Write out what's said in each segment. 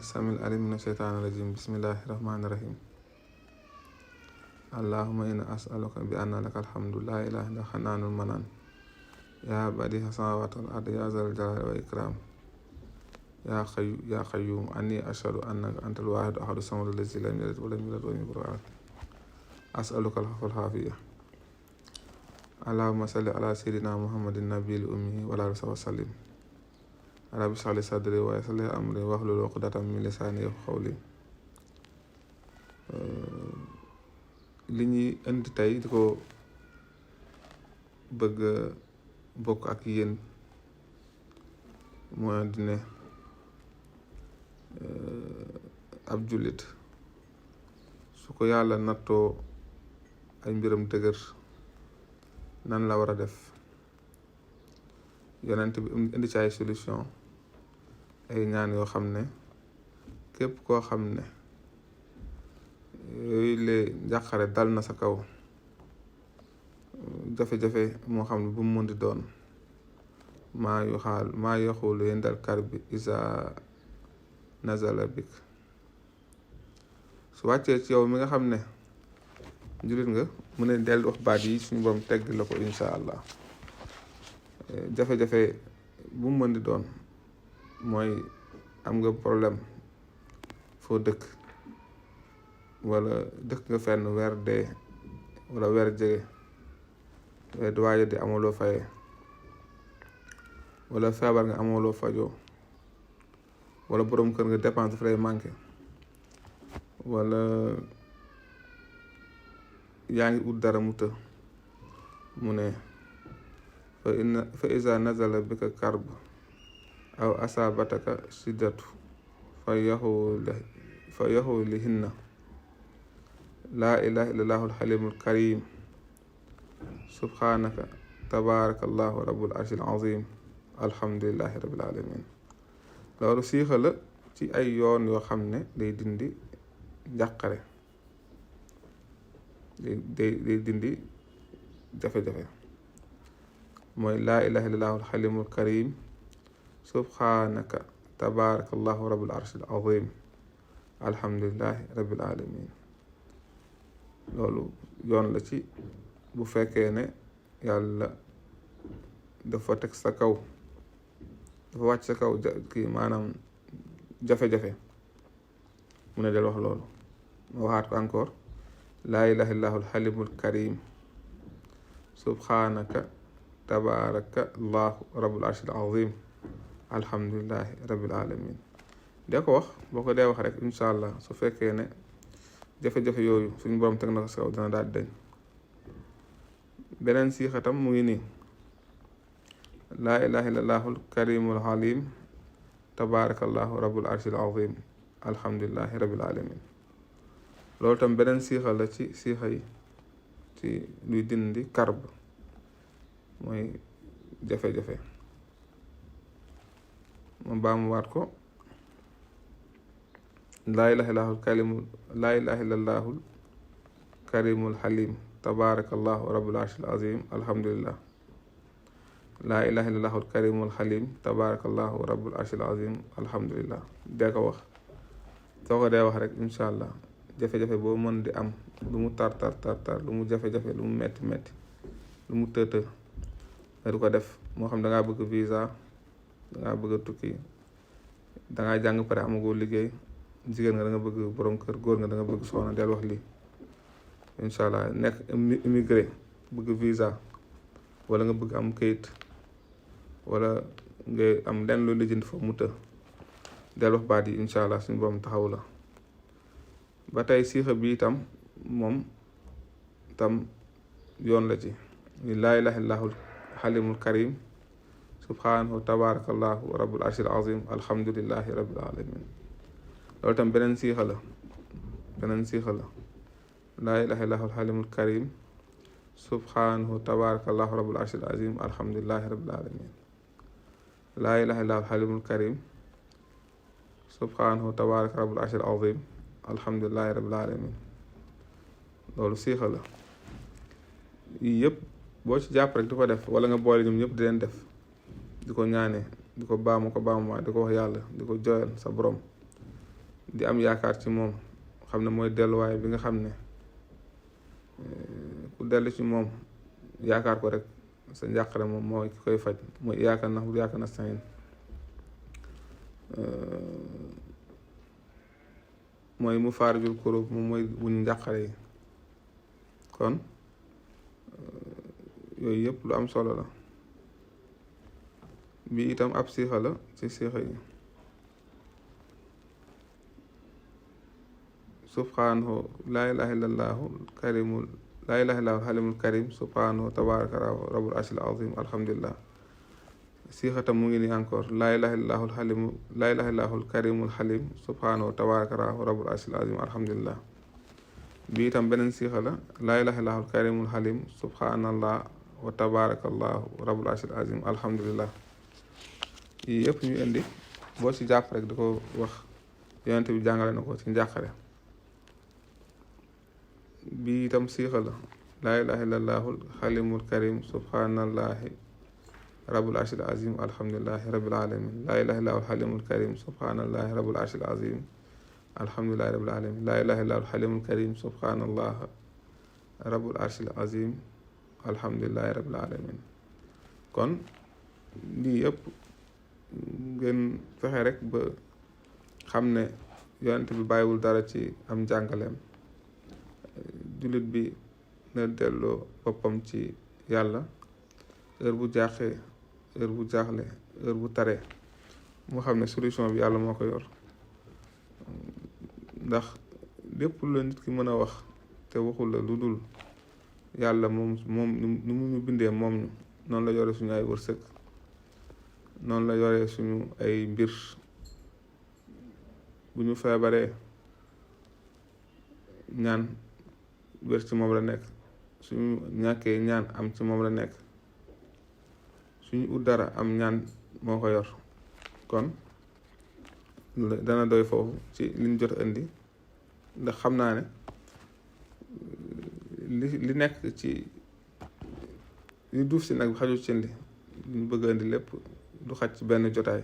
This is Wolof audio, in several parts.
السميع العليم من الشيطان الرجيم بسم الله الرحمن الرحيم اللهم إنا أسألك بأن لك الحمد لا إله إلا حنان المنان يا بديع السماوات والأرض يا ذا الجلال والإكرام يا قيوم أني أشهد أنك أنت الواحد أحد الصمد الذي لم يلد ولم يولد ولم يكن له أسألك العفو والعافية اللهم صل على سيدنا محمد النبي الأمي وعلى آله وسلم رب اشرح لي صدري ويسر لي أمري واحلل عقدة من لساني يفقهوا قولي li ñuy indi tey di ko bëgg bokk ak yéen mooy di ne ab jullit su ko yàlla nattoo ay mbiram dëgër nan la war a def yonent bi indi ci ay solution ay ñaan yoo xam ne képp koo xam ne yooyu lee njàqare dal na sa kaw jafe-jafe moo xam ne bu mu mën di doon maa yaxulu yendal karbi isa nazala bik su wàccee ci yow mi nga xam ne jullit nga mu ne del wax baat yi suñu borom tegg la ko insha allah jafe-jafe bu mu mën di doon mooy am nga problème foo dëkk wala dëkk nga fenn weer dee wala weer jege weer di waaja di amaloo faye wala feebar nga amaloo fajoo wala borom kër nga dépense dafa lay manqué wala yaa ngi ut dara mu të mu ne fa iza nazala bika karb aw asabataka siddatu fa yaxu lihinna laa ilaha illallahul halimul karim subhanaka tabarakallahu rabbul arshil azim alhamdulillahi rabbil alamin loolu siixa la ci ay yoon yoo xam ne day dindi njàqare day dindi jafe-jafe mooy laa ilaha illallahul halimul karim subhanaka tabarakallahu rabbul arshil azim alhamdulillahi rabbil alamin loolu yoon la ci bu fekkee ne yàlla dafa teg sa kaw dafa wàcc sa kaw kii maanaam jafe-jafe mu ne del wax loolu ma waxaat ko encore laa ilaha illahul halimul karim subhanaka tabaraka allahu rabbul arshil azim alhamdulillahi rabbil alamin de ko wax boo ko dee wax rek incha allah su fekkee ne jafe-jafe yooyu suñu borom teg na ko si kaw dina daal dañ beneen siixatam mu ngi nii laa ilaha illallahul karimul halim tabarakallahu rabbul arshil azim alhamdulillahi rabbil alamin loolu tam beneen siixa la ci siixa yi ci luy dindi karb mooy jafe-jafe ma baamuwaat ko laa ilaha illallahul karimul halim tabarakallahu rabbul arshil azim alhamdulillah laa ilaha illallahul karimul halim tabarakallahu rabbul arshil azim alhamdulillah dee ko wax soo ko dee wax rek incha allah jafe-jafe boo mën di am lu mu tar lu mu jafe-jafe lu mu metti lu mu tëtë nga du ko def moo xam dangaa bëgg visa dangaa bëgg a tukki dangaa jàng pare amagoo liggéey jigéen nga da nga bëgg borom kër góor nga da nga bëgg soxna del wax lii incha allah nekk immigré bëgg visa wala nga bëgg am kayit wala nga am lenn lu lijjanti foofu mu të del wax baat yi incha allah suñu borom taxaw la ba tey siixa bi itam moom tam yoon la ci laa ilaha illallahul halimul karim subhanahu tabarakallahu rabbul arshil azim alhamdulillahi rabbil alamin loolu tam beneen siixa la laa ilaha illallahul halimul karim subhanahu tabarakallahu rabbul arshil azim alhamdulillahi rabbil alamin laa ilaha illallahul halimul karim subhanahu tabaraka rabbul arshil azim alhamdulillahi rabbil alamin loolu siixa la yii yëpp boo ci jàpp rek di ko def wala nga boole ñoom ñëpp di leen def di ko ñaane di ko baamuwaat di ko wax yàlla di ko joyal sa borom di am yaakaar ci moom xam ne mooy delluwaay bi nga xam ne ku dellu ci moom yaakaar ko rek sa njàqare moom mooy ki koy faj mooy yaakaar na yaakaar na sayin mooy mu faarijul kurub moom mooy wuñu njàqare yi kon yooyu yëpp lu am solo la bi itam ab siixa la ci siixa yi subhanahu laa ilaha illallahu karimul laa ilaha illahu halimul karim subhanahu tabaraka rabbul arshil azim alhamdulillah siixatam mu ngi ni encore laa ilaha illahul halimu laa ilaha illahul karimul halim subhanahu tabaraka rabbul arshil azim alhamdulillah bi itam beneen siixa la laa ilaha illahul karimul halim subhanallah wa tabarakallahu rabbul arshil azim alhamdulillah yii yëpp ñu indi boo ci jàpp rek di ko wax yonent bi jàngale na ko ci njàqare bi itam siixa la laa ilaha illallahul halimul karim subhanallahi rabbul arshil azim alhamdulillahi rabbil alamin laa ilaha illahul halimul karim subhanallahi rabbul arshil azim alhamdulillahi rabbil alamin laa ilaha illahul halimul karim subhanallahi rabbul arshil azim alhamdulillahi rabbil alamin kon lii yëpp ngeen fexe rek ba xam ne yonent bi bàyyiwul dara ci am njàngaleem jullit bi na delloo boppam ci yàlla heure bu jaaxee heure bu jaaxle heure bu taree mu xam ne solution bi yàlla moo ko yor ndax lépp lu la nit ki mën a wax te waxul la lu dul yàlla moom nu mu ñu bindee moom ñu noonu la yore suñu ay wërsëg noonu la yore suñu ay mbir bu ñu feebaree ñaan wér ci moom la nekk suñu ñàkkee ñaan am ci moom la nekk suñu ut dara am ñaan moo ko yor kon dana doy foofu ci liñ jot indi ndax xam naa ne li nekk ci li duuf si nag xaju ci li ñu bëgg a indi lépp du xaj ci benn jotaay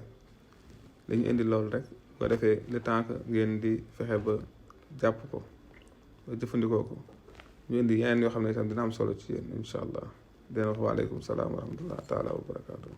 dañu indi loolu rek ko defee le temps que ngeen di fexe ba jàpp ko ba jëfandikoo ko ñu indi yeneen yoo xam ne itam dina am solo ci yéen incha allah dina wax waaleykum salaam wa rahmatullah taala wa barakaatu